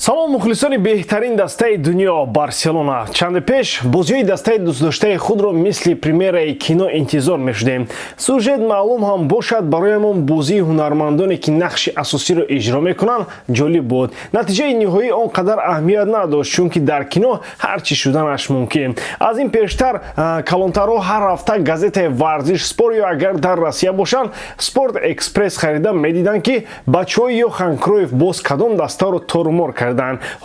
Салом, мухлисони беҳтарин дастаи дунё, Барселона. Чанде пеш бозиҳои дастаи дӯстдоштаи худро мисли премьераи кино интизор мешудем. Сюжет маълум ҳам бошад, бароямон бозии ҳунармандоне, ки нақши асосиро иҷро мекунанд, ҷолиб буд. Натиҷаи ниҳоӣ он қадар аҳамият надошт, чунки дар кино ҳар чӣ шуданаш мумкин. Аз ин пештар калонтарҳо ҳар ҳафта газетаи Варзиш, Спорт ё, агар дар Россия бошанд, Спорт Экспресс харида медиданд, ки бачаҳои Йохан Кроев боз кадом дастаро торумор карданд.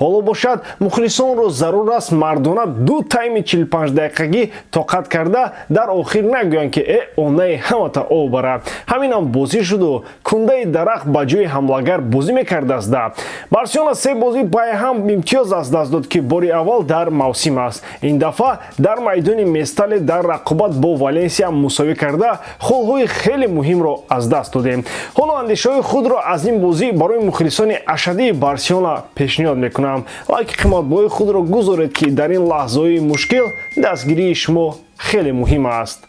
Ҳоло бошад, мухлисонро зарур аст мардона ду тайми 45 дақиқагӣ тоқат карда, дар охир нагӯянд, ки э онаи ҳамата об бара. Ҳаминам бозӣ шуду кундаи дарахт ба ҷои ҳамлагар бозӣ мекардааст. Да Барселона се бозӣ пайҳам имтиёз аз даст дод, ки бори аввал дар мавсим аст. Ин дафъа дар майдони Местале дар рақобат бо Валенсия мусовӣ карда, холҳои хеле муҳимро аз даст додем. Ҳоло андешаҳои худро аз ин бозӣ барои мухлисони ашаддии Барселона пешниҳод мекунам. Лайки қиматбоҳои худро гузоред, ки дар ин лаҳзаҳои мушкил дастгирии шумо хеле муҳим аст.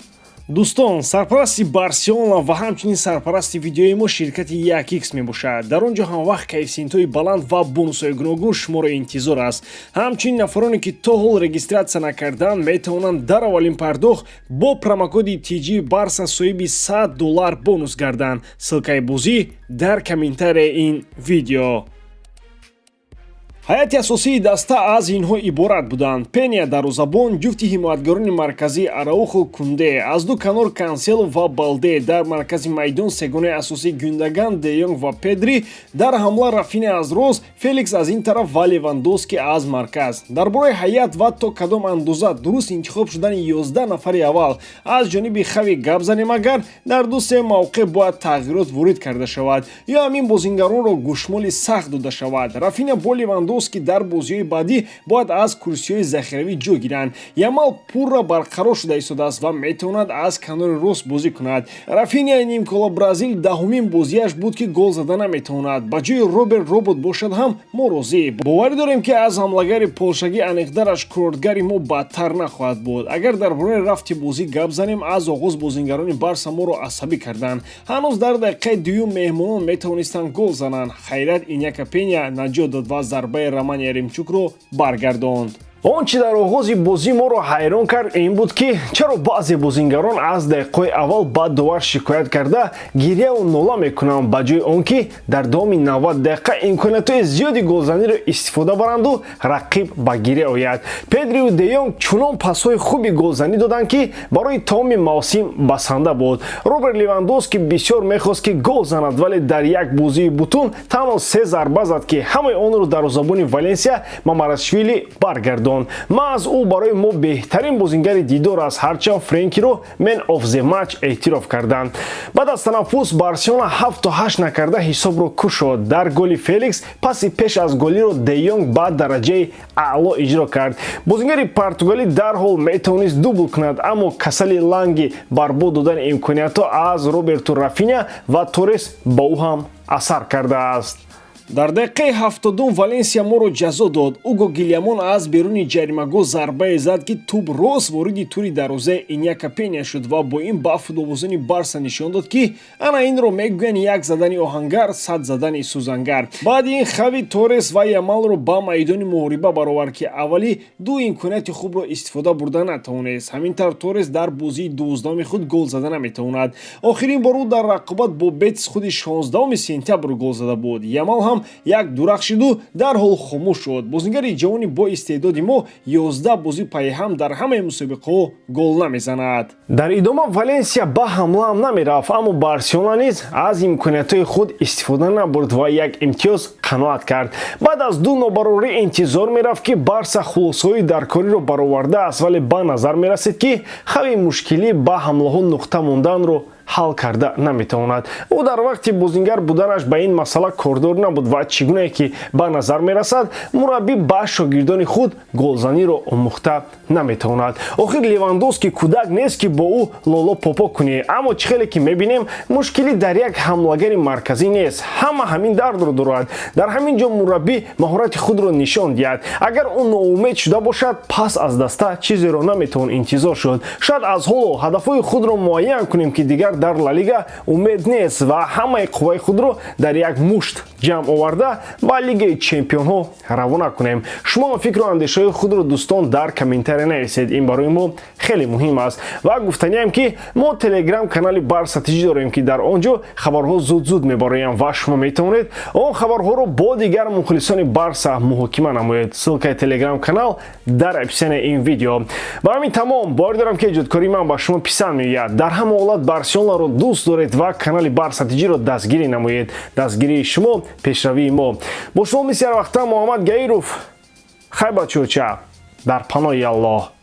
Дӯстон, сарпарасти Барселона ва ҳамчунин сарпарасти видеои мо ширкати 1x мебошад. Дар он ҷо ҳамвақт коэффисиентҳои баланд ва бонусҳои гуногун шуморо интизор аст. Ҳамчунин нафароне, ки то ҳол регистрация накардаанд, метавонанд дар аввалин пардохт бо промокоди TG Барса соҳиби 100 доллар бонус гарданд. Ссылкаи бозӣ дар комментарияи ин видео. Ҳайати асосии даста аз инҳо иборат буданд: Пеня дарвозабон, ҷуфти ҳимоятгарони марказӣ Араухо, Кунде, аз ду канор Кансело ва Балде, дар маркази майдон сегонаи асосӣ Гюндаган, Де Йонг ва Педри, дар ҳамла Рафиня аз рост, Феликс аз ин тараф ва Левандовски аз марказ. Дар бораи ҳайат ва то кадом андоза дуруст интихоб шудани 11 нафари аввал аз ҷониби Хави гап занем, агар дар ду-се мавқеъ бояд тағйирот ворид карда шавад ё ҳамин бозингаронро гӯшмоли сахт дода шавад. Рафиня бо Левандовски дар бозиҳои баъдӣ бояд аз курсиҳои захиравӣ ҷой гиранд. Ямал пурра барқарор шуда истодааст ва метавонад аз канори рост бозӣ кунад. Рафиняи нимкола Бразил даҳумин бозиаш буд, ки гол зада наметавонад. Ба ҷои Роберт Робот бошад ҳам мо розӣ. Боварӣ дорем, ки аз ҳамлагари полшагӣ аниқдараш кордгари мо бадтар нахоҳад буд. Агар дар бораи рафти бозӣ гап занем, аз оғоз бозингарони Барса моро асабӣ карданд. Ҳанӯз дар дақиқаи дуюм меҳмонон метавонистанд гол зананд. Хайрият, Иняка Пеня наҷот дод ва зарбаи Роман Яремчукро баргардонд. Он чи дар оғози бозӣ моро ҳайрон кард, ин буд, ки чаро баъзе бозингарон аз дақиқаҳои аввал ба довар шикоят карда, гирьяву нола мекунанд, ба ҷои он ки дар давоми 90 дақиқа имкониятҳои зиёди голзаниро истифода баранду рақиб ба гиря ояд. Педриу Де Йонг чунон пасҳои хуби голзанӣ доданд, ки барои тамоми мавсим басанда буд. Роберт Левандовски бисёр мехост, ки гол занад, вале дар як бозии бутун танҳо се зарба зад, ки ҳамаи онро дарвозабони Валенсия Мамарашвили баргардонд. Маҳз ӯ барои мо беҳтарин бозингари дидор аст, ҳарчанд Френкиро man of the match эътироф карданд. Баъд аз танаффус Барселона 7-8 накарда ҳисобро кушод. Дар голи Феликс паси пеш аз голиро Де Йонг ба дараҷаи аъло иҷро кард. Бозингари португалӣ дарҳол метавонист дубл кунад, аммо касали ланги барбод додани имкониятҳо аз Роберту, Рафиня ва Торес ба ӯ ҳам асар кардааст. Дар дақиқаи 70-ум Валенсия моро ҷазо дод. Уго Гилямон аз беруни ҷаримагоҳ зарбае зад, ки тӯб рост вориди тури дарвозаи Иняка Пеня шуд ва бо ин ба футболбозони Барса нишон дод, ки ана инро мегӯянд: як задани оҳангар, сад задани сӯзангар. Баъди ин Хави Торес ва Ямалро ба майдони муҳориба баровард, ки аввалӣ ду имконияти хубро истифода бурда натавонист. Ҳамин тавр Торес дар бозии 12-уми худ гол зада наметавонад. Охирин бор ӯ дар рақобат бо Бетис худи 16 сентябр гол зада буд. Ямал ҳам як дурахшиду дарҳол хомӯш шуд. Бозингари ҷавони бо истеъдоди мо 11 бозӣ пайҳам дар ҳамаи мусобиқаҳо гол намезанад. Дар идома Валенсия ба ҳамлаам намерафт, аммо Барселона низ аз имкониятҳои худ истифода набурд ва як имтиёз қаноат кард. Баъд аз ду нобарорӣ интизор мерафт, ки Барса хулосаҳои даркориро баровардааст, вале ба назар мерасид, ки Хави мушкилӣ ба ҳамлаҳо нуқта монданро ҳал карда наметавонад. Ӯ дар вақти бозингар буданаш ба ин масъала кордор набуд ва чӣ гунае ки ба назар мерасад, мураббӣ ба шогирдони худ голзаниро омӯхта наметавонад. Охир Левандовски кӯдак нест, ки бо ӯ лоло попо кунӣ. Аммо чӣ хеле ки мебинем, мушкилӣ дар як ҳамлагари марказӣ нест, ҳама ҳамин дардро дорад. Дар ҳамин ҷо мураббӣ маҳорати худро нишон диҳад. Агар ӯ ноумед шуда бошад, пас аз даста чизеро наметавон интизор шуд. Шояд аз ҳоло ҳадафҳои худро муайян кунем, ки дигар дар Ла Лига умед нест ва ҳамаи қувваи худро дар як мушт Ҷамъ оварда, ба Лигаи чемпионҳо равона кунем. Шумо фикру андешаҳои худро, дӯстон, дар комментария нависед, ин барои мо хеле муҳим аст. Ва гуфтаниам, ки мо телеграм канали Барса ТЖ дорем, ки дар он ҷо хабарҳо зуд-зуд мебароянд ва шумо метавонед он хабарҳоро бо дигар мухлисони Барса муҳокима намоед. Ссылкаи телеграм канал дар описанияи ин видео. Ба ҳамин тамом. Бовар дорам, ки эҷодкории ман ба шумо писанд меояд. Дар ҳама ҳолат Барселонаро дӯст доред ва канали Барса ТЖро дастгирӣ намоед. Дастгирии шумо — пешравии мо. Бо шумо мисли ҳар вақта Муҳаммад Гаиров. Хай, бачоча, дар паноҳи Аллоҳ.